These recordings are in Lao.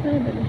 ໄດ້ບັດນີ້.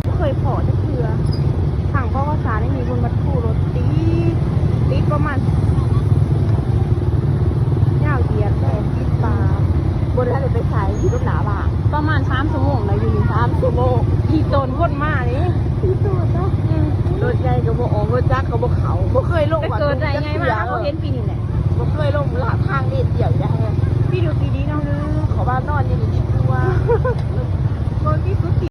ບໍ່ເຄີຍພໍ້ຈັກເທື່ອ. ທາງປວສານີ້ມີຄົນມາຖູລົດຕິດ ຕິດປະມານ ຍາວຢຽດແລ້ວ ຕິດປາ ບໍ່ໄດ້ໄປໃສ ຢູ່ກັບໜ້າບ້ານ ປະມານສາມຊົ່ວໂມງນະ ຢູ່ນີ້ສາມຊົ່ວໂມງ ທີ່ໂຕນຄົນມານີ້ ທີ່ໂຕນເນາະ. ອືມ ລົດໃຫຍ່ກໍບໍ່ອອກ ລົດຈັກກໍບໍ່ເຂົ້າ ບໍ່ເຄີຍລົງ ແຕ່ເກີດໄດ້ໃຫຍ່ມາ ບໍ່ເຄີຍລົງ ເຮົາກໍເຫັນປີນີ້ແຫຼະ ບໍ່ເຄີຍລົງລາດທາງເລນດຽວຢູ່ໃດ໋ ປີດູປີດີເນາະ. ເອີ ເຂົາວ່ານອນຢູ່ນີ້ດີກວ່າ ເບິ່ງທີ່ສຸດ